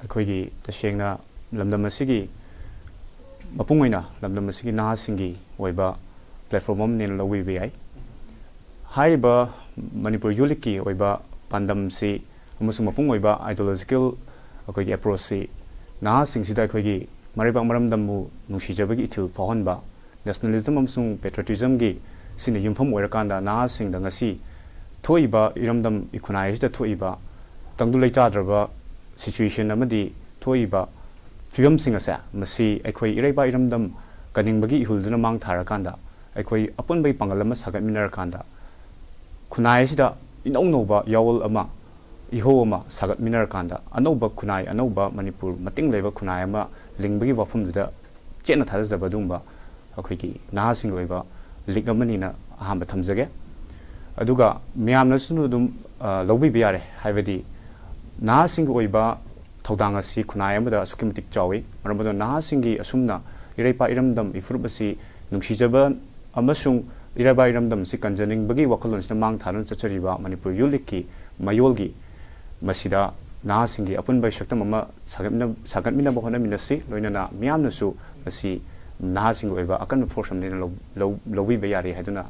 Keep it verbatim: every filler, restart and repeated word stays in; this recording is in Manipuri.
ꯑꯩꯈꯣꯏꯒꯤ ꯇꯁꯦꯡꯅ ꯂꯝꯗꯝ ꯑꯁꯤꯒꯤ ꯃꯄꯨꯡ ꯑꯣꯏꯅ ꯂꯝꯗꯝ ꯑꯁꯤꯒꯤ ꯅꯍꯥꯁꯤꯡꯒꯤ ꯑꯣꯏꯕ platform ꯑꯃꯅꯦꯅ ꯂꯧꯕꯤꯕ ꯌꯥꯏ꯫ ꯍꯥꯏꯔꯤꯕ ꯃꯅꯤꯄꯨꯔ ꯌꯨꯠ ꯂꯤꯛꯀꯤ ꯑꯣꯏꯕ ꯄꯥꯟꯗꯝꯁꯤ ꯑꯃꯁꯨꯡ ꯃꯄꯨꯡ ꯑꯣꯏꯕ ideological ꯑꯩꯈꯣꯏꯒꯤ approach ꯁꯤ ꯅꯍꯥꯁꯤꯡꯁꯤꯗ ꯑꯩꯈꯣꯏꯒꯤ ꯃꯔꯩꯕꯥꯛ ꯃꯔꯝꯗꯝꯕꯨ ꯅꯨꯡꯁꯤꯖꯕꯒꯤ ꯏꯊꯤꯜ ꯐꯥꯎꯍꯟꯕ, nationalism ꯑꯃꯁꯨꯡ patriotism ꯒꯤ ꯁꯤꯅ ꯌꯨꯝꯐꯝ ꯑꯣꯏꯔꯀꯥꯟꯗ ꯅꯍꯥꯁꯤꯡꯗ ꯉꯁꯤ ꯊꯣꯛꯏꯕ ꯏꯔꯝꯗꯝ ꯈꯨꯟꯅꯥꯏ ꯑꯁꯤꯗ ꯊꯣꯛꯏꯕ ꯇꯪꯗꯨ ꯂꯩꯇꯥꯗ꯭ꯔꯕ situation ꯑꯃꯗꯤ ꯊꯣꯛꯏꯕ ꯐꯤꯕꯝꯁꯤꯡ ꯑꯁꯦ ꯃꯁꯤ ꯑꯩꯈꯣꯏ ꯏꯔꯩꯄꯥꯛ ꯏꯔꯝꯗꯝ ꯀꯟꯅꯤꯡꯕꯒꯤ ꯏꯍꯨꯜꯗꯨꯅ ꯃꯥꯡ ꯊꯥꯔꯀꯥꯟꯗ ꯑꯩꯈꯣꯏ ꯑꯄꯨꯟꯕꯒꯤ ꯄꯥꯡꯒꯜ ꯑꯃ ꯁꯥꯒꯠꯃꯤꯟꯅꯔꯀꯥꯟꯗ ꯈꯨꯟꯅꯥꯏ ꯑꯁꯤꯗ ꯏꯅꯧ ꯅꯧꯕ ꯌꯥꯑꯣꯜ ꯑꯃ, ꯏꯍꯧ ꯑꯃ ꯁꯥꯒꯠꯃꯤꯟꯅꯔꯀꯥꯟꯗ ꯑꯅꯧꯕ ꯈꯨꯟꯅꯥꯏ, ꯑꯅꯧꯕ ꯃꯅꯤꯄꯨꯔ ꯃꯇꯤꯡ ꯂꯩꯕ ꯈꯨꯟꯅꯥꯏ ꯑꯃ ꯂꯤꯡꯕꯒꯤ ꯋꯥꯐꯝꯗꯨꯗ ꯆꯦꯠꯅ ꯊꯥꯖꯖꯕ ꯑꯗꯨꯒꯨꯝꯕ ꯑꯩꯈꯣꯏꯒꯤ ꯅꯍꯥꯁꯤꯡꯒꯤ ꯑꯣꯏꯕ ꯂꯤꯛ ꯑꯃꯅꯤꯅ ꯑꯍꯥꯟꯕ ꯊꯝꯖꯒꯦ꯫ ꯑꯗꯨꯒ ꯃꯌꯥꯝꯅꯁꯨ ꯑꯗꯨꯝ, ꯑ, ꯂꯧꯕꯤꯕ ꯌꯥꯔꯦ, ꯍꯥꯏꯕꯗꯤ ꯅꯍꯥꯁꯤꯡꯒꯤ ꯑꯣꯏꯕ ꯊꯧꯗꯥꯡ ꯑꯁꯤ ꯈꯨꯟꯅꯥꯏ ꯑꯃꯗ ꯑꯁꯨꯛꯀꯤ ꯃꯇꯤꯛ ꯆꯥꯎꯏ꯫ ꯃꯔꯝ ꯑꯗꯨꯅ ꯅꯍꯥꯁꯤꯡꯒꯤ ꯑꯁꯨꯝꯅ ꯏꯔꯩꯄꯥꯛ ꯏꯔꯝꯗꯝ ꯏꯐꯨꯔꯨꯞ ꯑꯁꯤ ꯅꯨꯡꯁꯤꯖꯕ ꯑꯃꯁꯨꯡ ꯏꯔꯩꯄꯥꯛ ꯏꯔꯝꯗꯝ ꯑꯁꯤ ꯀꯟꯖꯅꯤꯡꯕꯒꯤ ꯋꯥꯈꯜꯂꯣꯟꯁꯤꯅ ꯃꯥꯡ ꯊꯥꯗꯨꯅ ꯆꯠꯆꯔꯤꯕ ꯃꯅꯤꯄꯨꯔ ꯌꯨꯠ ꯂꯤꯛꯀꯤ ꯃꯌꯣꯜꯒꯤ ꯃꯁꯤꯗ ꯅꯍꯥꯁꯤꯡꯒꯤ ꯑꯄꯨꯟꯕ ꯁꯛꯇꯝ ꯑꯃ ꯁꯥꯒꯠꯃꯤꯟꯅ-, ꯁꯥꯒꯠꯃꯤꯟꯅꯕ ꯍꯣꯠꯅꯃꯤꯟꯅꯁꯤ꯫ ꯂꯣꯏꯅꯅ ꯃꯤꯌꯥꯝꯅꯁꯨ ꯃꯁꯤ ꯅꯍꯥꯁꯤꯡꯒꯤ ꯑꯣꯏꯕ ꯑꯀꯟꯕ force ꯑꯃꯅꯤꯅ ꯂꯧ-, ꯂꯧ-, ꯂꯧꯕꯤꯕ ꯌꯥꯔꯦ ꯍꯥꯏꯗꯨꯅ